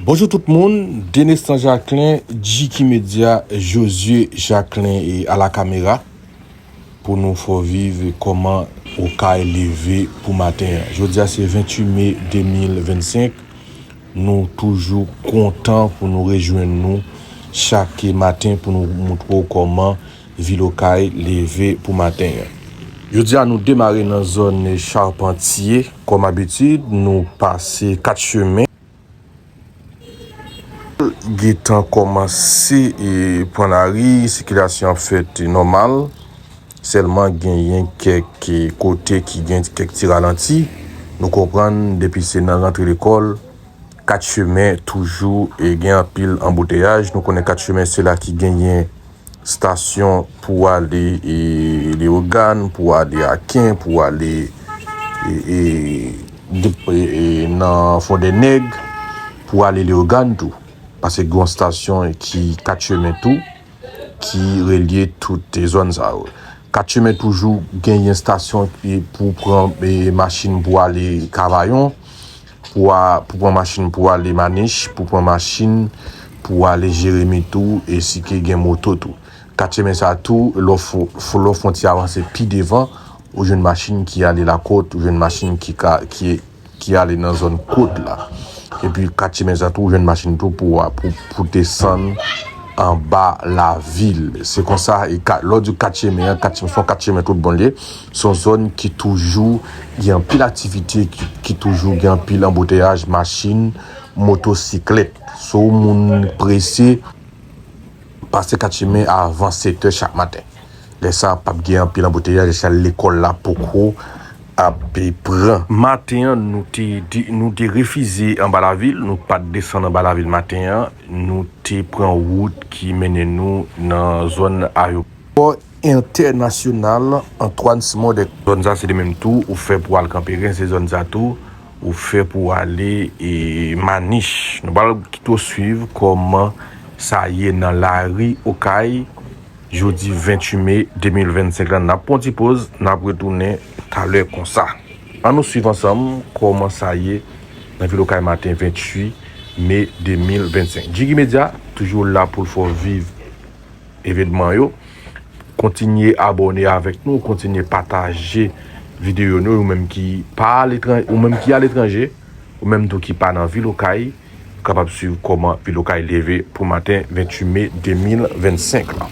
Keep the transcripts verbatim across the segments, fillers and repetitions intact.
Bonjou tout moun, Denestan Jacquelin, Jiki Media, Josué Jacquelin e a la kamera pou nou fè w viv kòman Okay leve pou maten an. Jodi a se venntuit me de mil vennsenk. Nou toujou kontan pou nou rejwenn nou chak maten pou nou moutre w kòman vil Okay leve pou maten an. Jodi a nou demare nan zòn Charpentier, kòm abitid, nou pase kat chemen. Gentan kòmanse, e, pran lari, sikilasyon ap fèt nòmal. Sèlman genyen kèk, e, kote ki gen kèk ti ralanti. Nou konprann depi se nan rantre lekòl, kat chemen toujou, e, gen anpil anbouteyaj. Nou konnen kat chemen se la ki genyen stasyon pou ale, e, Leyogàn, pou ale Aken, pou ale, e, e, de- e, e, nan Fondènèg, pou ale Leyogàn tou. Paske gen yon stasyon ki kat chemen tou, ki relye tout zòn sa yo. Kat chemen toujou genyen stasyon, e, pou pran, e, machin pou ale Kavayon, pou a- pou pran machin pou ale Manich, pou pran machin pou ale Jeremi tou, e si ke gen moto tou. Kat chemen sa tou, lè w fo- fo- lè w fè yon ti avanse pi devan, ou jwenn machin ki ale Lakòt, ou jwenn machin ki ka- ki, ki ale nan zòn Kòt la. Epi kat chemen sa tou, ou jwenn machin tou pou, pou, pou desann anba lavil. Se konsa, e ka- lè w di kat chemen an, kat chemen, se yon kat chemen tout bon li ye. Se yon zòn ki toujou gen anpil aktivite, ki, ki toujou gen anpil anbouteyaj, machin, motosiklèt. Si w moun prese, pase kat chemen avan sèt è chak maten. Lè sa a, p ap gen anpil anbouteyaj, lè sa a, lekòl la poko ap pran. Maten an, nou te, di- nou te refize anba lavil, nou pa t desann anba lavil maten an, nou te pran wout ki mennen nou nan zòn ayewopò entènasyonal Antoine Simon Dèk. Zòn sa se li menm tou, ou fè pou al Kanperen, se zòn sa tou, ou fè pou ale, e, Manich. Nou pral kite w swiv kòman sa ye nan lari Okay, jodi venntuit me de mil vennsenk la. N ap pran yon ti poz, n ap retounen talè konsa. Ann nou swiv ansanm kòman sa ye nan vil Okay maten venntuit me de mil vennsenk. Jiki Media toujou la pou l fè w viv evènman yo. Kontinye abòne avèk nou, kontinye pataje videyo nou, ou menm ki pa aletran- ou menm ki aletranje, ou menm tou ki pa nan vil Okay, ou kapab swiv kòman vil Okay leve pou maten venntuit me de mil vennsenk la.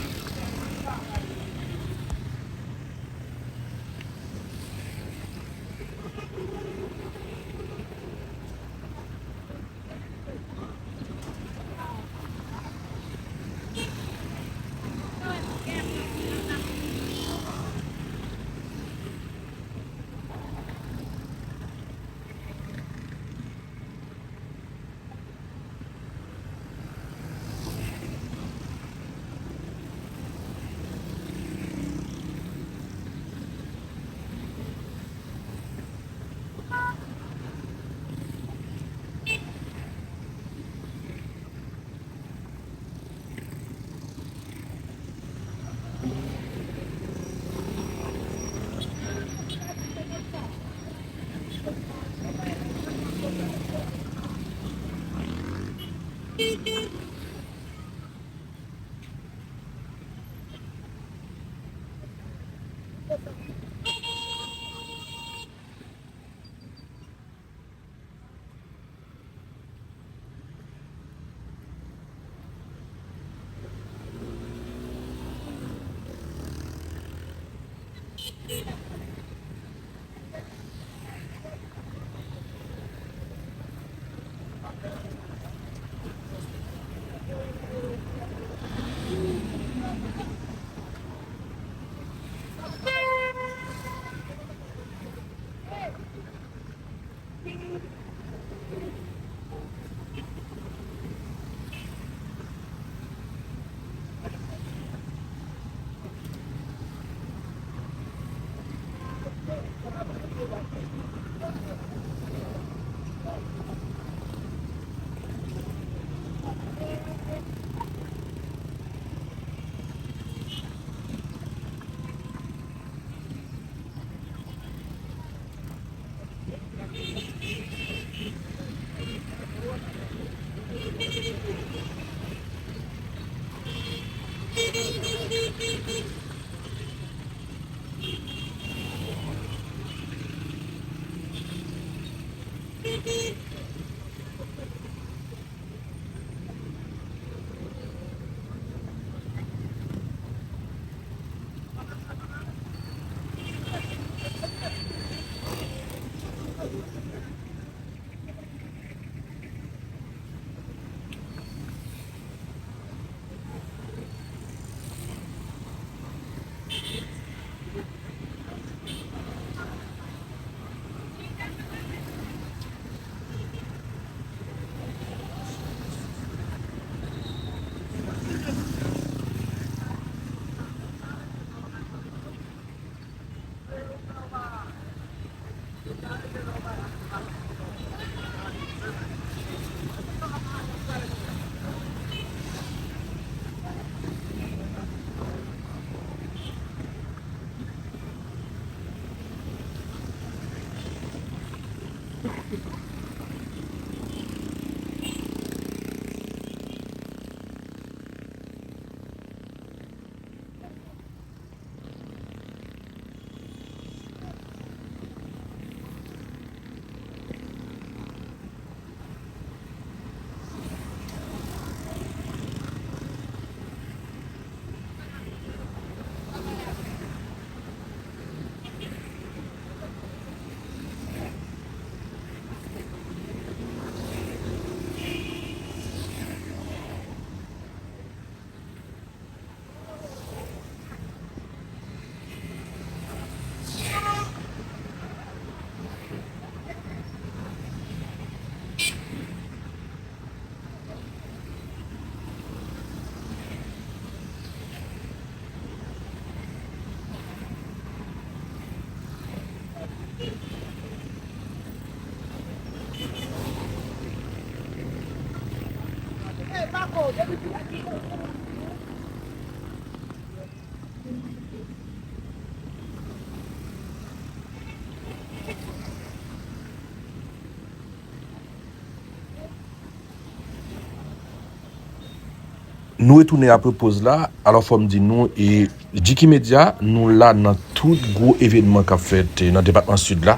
Nou retounen apre poz la. Alò, fò m di nou, e, Jiki Media, nou la nan tout gwo evènman k ap fèt, e, nan depatman Sid la.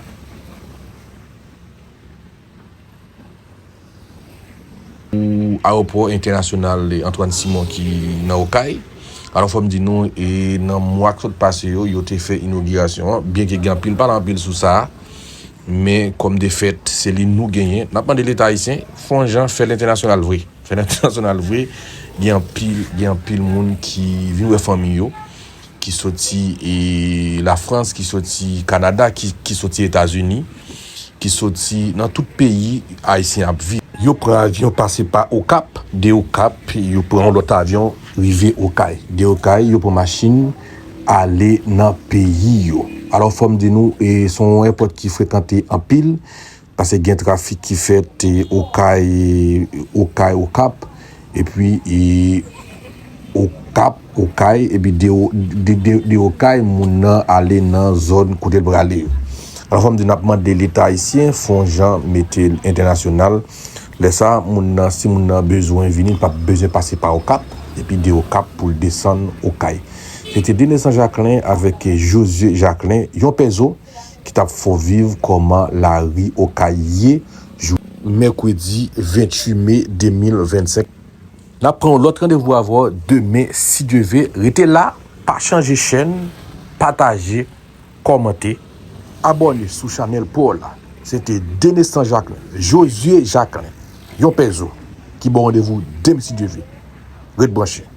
Pou ayewopò entènasyonal Antoine Simon ki nan Okay. Alò, fò m di nou, e, nan mwa k sot pase yo, yo te fè inogirasyon an, byenke gen anpil pale anpil sou sa, men kòm defèt, se li nou genyen. N ap mande Leta ayisyen, fè yon jan, fè l entènasyonal vre. Fè l entènasyonal vre. Gen anpil, gen anpil moun ki vin wè fanmi yo, ki soti, e, Lafrans, ki soti Kanada, ki, ki soti Etazini, ki soti nan tout peyi ayisyen ap viv. Yo pran avyon pase pa Okap, de Okap, yo pran yon lòt avyon rive Okay. De Okay, yo pran machin ale nan peyi yo. Alò, fò m di nou, e, se yon èpòt ki frekante anpil, paske gen trafik ki fèt, e, Okay, Okay, Okap, epi, e, Okap, Okay, epi de, de, de, de Okay, moun nan ale nan zòn kote l prale yo. Alò, fò m di n ap mande Leta ayisyen fè yon jan mete l entènasyonal. Lè sa, moun nan, si moun nan bezwen vini, l p ap bezwen pase pa Okap, epi de Okap pou l desann Okay. Se te Denesan Jacquelin avèk Josué Jacquelin, yon pèzo ki t ap fè w viv kòman lari Okay ye jou mèkredi venntuit me de mil vennsenk. N ap pran yon lòt randevou avè w demen, si Dye ve. Rete la, pa chanje chèn, pataje, kòmante, abòne sou chanèl pa w la. Se te Denesan Jacquelin, Josué Jacquelin, yon pèzo, ki ba w randevou demen, si Dye ve. Ret branche.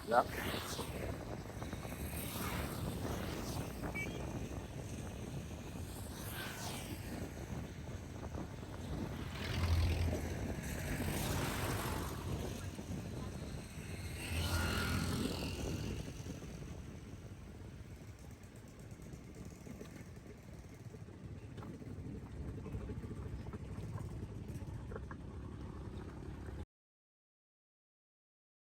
la.